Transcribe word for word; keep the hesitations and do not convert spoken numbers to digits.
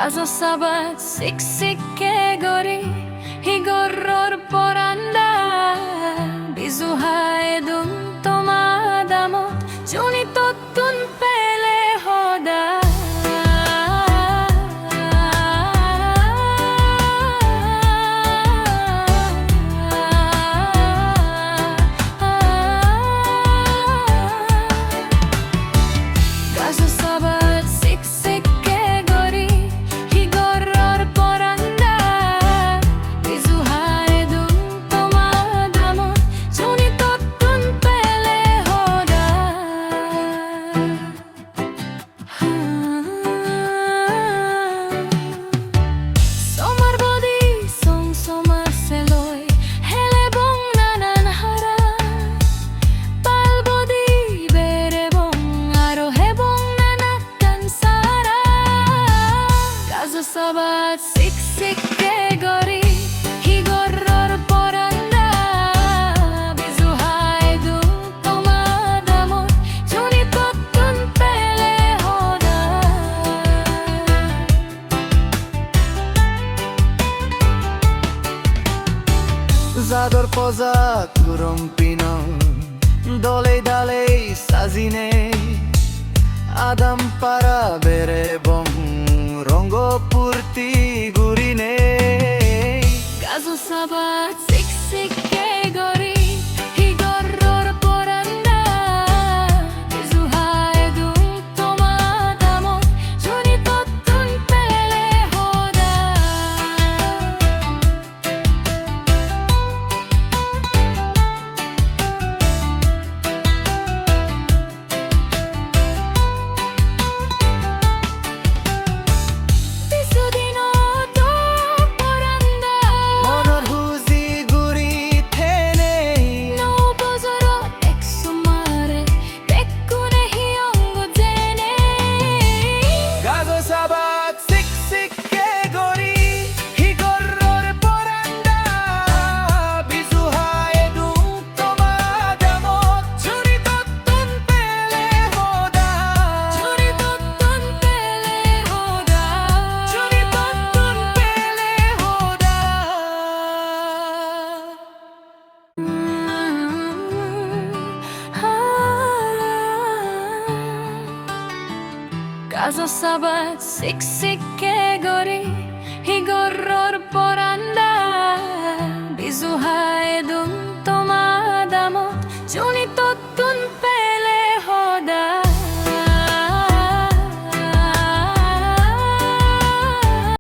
Gajo sabaj siksikke gori, hi goror poranda, biju hai dun toma adamot, juni tottun pele hoda. Gajo sabaj siksikke gori, hi goror poranda, biju hai dun toma adamot, juni tottun pele hoda. Somar bodi song somar seloi, helebong nanan hara. Pal bodi berebong aro hebong nanakkan sara. Gajo sabaj siksikke gori, hi goror poranda, biju hai dun toma adamot, juni tottun pele hoda. Jador pojak gurom pinon, dolei dalei sajinei, adam para berebong rongo purti gurinei. Gajo sabaj siksikke gori, hi goror poranda, biju hai dun toma adamot, juni tottun pele hoda. Biju dinot poranda, monor huji guri thenei, nuo bojorot ek somare bekkune hiyongo jenei. Gajo sabaj siksikke gori, hi goror poranda, biju hai dun toma adamot, juni tottun pele hoda. Juni tottun pele hoda. Juni tottun pele hoda. Gajo sabaj siksikke gori,